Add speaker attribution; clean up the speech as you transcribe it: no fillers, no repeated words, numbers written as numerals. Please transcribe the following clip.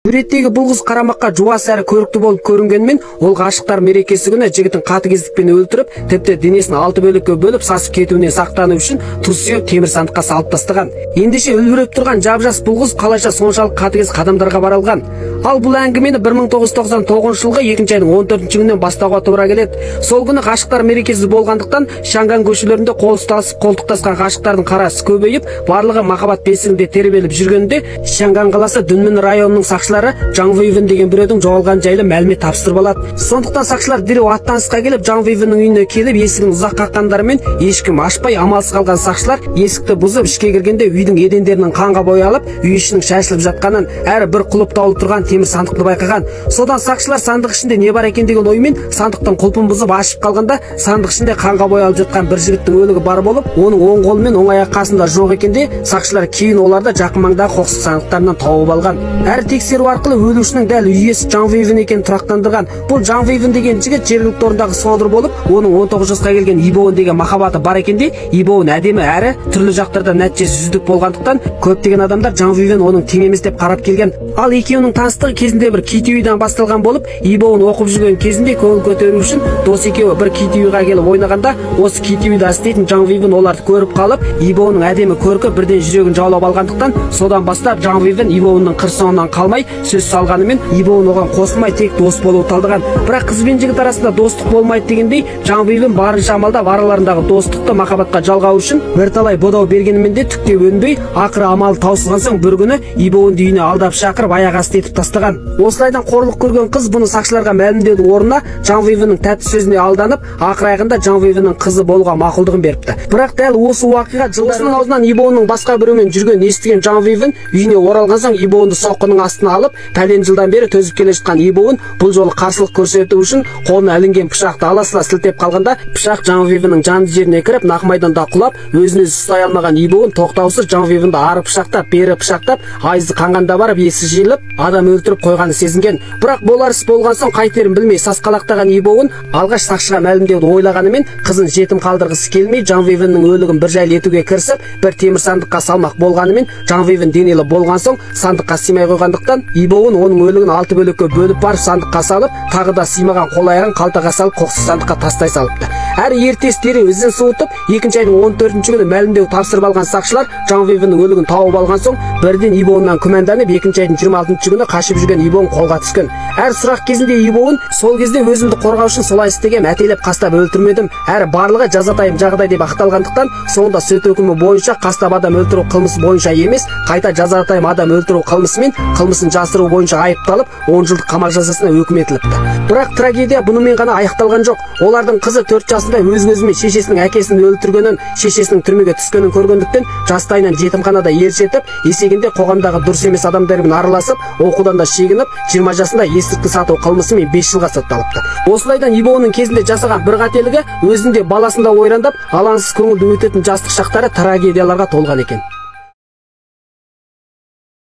Speaker 1: Суреттегі бұл қыз қарамаққа жуас әрі көрікті болып көрінгенмен, ол ғашықтар мерекесі күні жігітін қатыгездікпен өлтіріп, тіпті денесін 6 бөлікке бөліп сасып кетуінен сақтану үшін тұз сеуіп темір сандыққа салып тастаған. Ендеше үлбіреп тұрған жап-жас бұл қыз қалайша соншалық қатыгез қадамдарға бара алған? Ал бұл әңгімені 1999 жылғы 2 айдың 14 күнінен бастауға тура келеді. Сол күні ғашықтар мерекесі болғандықтан Шанган көшелерінде қол ұстасып, қолтықтасқан ғашықтардың қарасы көбейіп, барлығы махаббат бесігінде тербеліп жүргенде Шанган қаласы Дүнмін районының сақшылары Жан Вейвен деген біреудің жоғалған жайлы мәлімет тапсырып алады. Сондықтан сақшылар дереу аттанысқа келіп, Жан Вейвеннің үйіне келіп, есігін ұзақ қаққандарымен ешкім ашпай, амалсыз қалған сақшылар есікті бұзып ішке кіргенде үйдің едендерінің қанға боялып, үй ішінің шашылып жатқанын, әрі бір құлыптаулы тұрған темір сандықты байқаған. Содан сақшылар сандық ішінде не бар екен деген оймен сандықтың құлпын бұзып ашып қалғанда, сандық ішінде қанға боялып жатқан бір жігіттің өлігі бар болып, оның оң қолы мен оң аяқ қасында жоқ екен де, сақшылар кейін оларды жақын маңдағы қоқсық сандықтарынан тауып алған. Әрі тексеру арқылы өлушінің дәл үй иесі Жан Вейвен екенін тұрақтандырған. Бұл Жан Вейвен деген жігіт жергілікті орындағы содыр болып, оның 19 жасқа келген Ибоун деген махаббаты бар екен де, Ибоун әдемі әрі түрлі жақтарда нәтижесі үздік болғандықтан көптеген адамдар Жан Вейвен оның тең емес деп қарап келген. Ал екеуінің таныстығы кезінде бір KTV-дан басталған болып, Ибоун оқып жүрген кезінде көңіл көтеру үшін дос екеуі бір KTV-ға келіп ойнағанда, осы KTV-да істейтін Жан Вейвен оларды көріп қалып, Ибоунның әдемі көркі бірден жүрегін жаулап алғандықтан, содан бастап Жан Вейвен Ибоунның қыр соңынан қалмай сөз салғанымен, Ибоун оған қосылмай тек дос болуы талдаған. Бірақ қыз бен жігіт арасында достық болмайды дегендей, Жан Вейвен барынша амалдап араларындағы достықты махаббатқа жалғау үшін бірталай бодау бергенімен де түкте өнбей, ақыры амалы таусылған соң бір күні Ибоунды үйіне алдап шақырып аяқ асты етіп тастаған. Осылайдан қорлық көрген қыз бұны сақшыларға мәлімдеудің орнына Жан Вейвеннің тәтті сөзіне алданып, ақыр аяғында Жан Вейвеннің қызы болуға мақұлдығын беріпті. Бірақ дәл осы уақиға жылдардың аузынан Ибоунның басқа біреумен жүргенін естіген Жан Вейвен үйіне оралған соң Ибоунды соққының астына алып, пәлен жылдан бері төзіп келе жатқан Ибоун бұл жолы қарсылық көрсету үшін қолына ілінген пышақты ала сала сілтеп қалғанда, пышақ Жан Вейвеннің жанды жеріне кіріп, нақ майданда құлап, өзін өзі ұстай алмаған Ибоун тоқтаусыз Жан Вейвенді ары пышақтап, бері пышақтап, айызы қанғанда барып есі жиылып, адам өлтіріп қойғанын сезінген. Бірақ болар іс болған соң қайтерін білмей сасқалақтаған Ибоун алғаш сақшыға мәлімдеуді ойлағанымен, қызын жетім қалдырғысы келмей, Жан Вейвеннің өлігін бір жайлы етуге кірісіп, бір темір сандыққа салмақ болғанымен, Жан Вейвен денелі болған соң сандыққа сыймай қойғандықтан, Ибоун оның өлігін 6 бөлікке бөліп барып сандыққа салып, тағы да сыймаған қол аяғын қалтаға салып қоқсық сандыққа тастай салыпты. Әрі ертесі дереу ізін суытып, 2 айдың 14 күні мәлімдеу тапсырып алған сақшылар Жан Вейвеннің өлігін тауып алған соң бірден Ибоуннан күмәнданып, 2 айдың 26 күні қашып жүрген Ибоун қолға түскен. Әр сұрақ кезінде Ибоун сол кезде өзімді қорғау үшін солай істегем, әтелеп қастап өлтірмедім, әрі барлығы жазатайым жағдай деп ақталғандықтан, соңында сот үкімі бойынша қастап адам өлтіру қылмысы бойынша емес, қайта жазатайым адам өлтіру қылмысымен қылмысын жасыру бойынша айыпталып, 10 жылдық қамақ жазасына үкім етіліпті. Бірақ трагедия бұнымен ғана аяқталған жоқ. Олардың қызы 4 жасында өз көзімен шешесінің әкесін өлтіргенін, шешесінің түрмеге түскенін көргендіктен жастайынан жетімханада ержетіп, есегінде қоғамдағы дұрыс емес адамдармен араласып, оқудан да шегініп, 20 жасында есірткі сату қылмысымен 5 жылға сотталыпты. Осылайдан Ибоунның кезінде жасаған бір қателігі өзінде баласында ойрандап, алаңсыз көңілді өтетін жастық шақтары трагедияларға толған екен.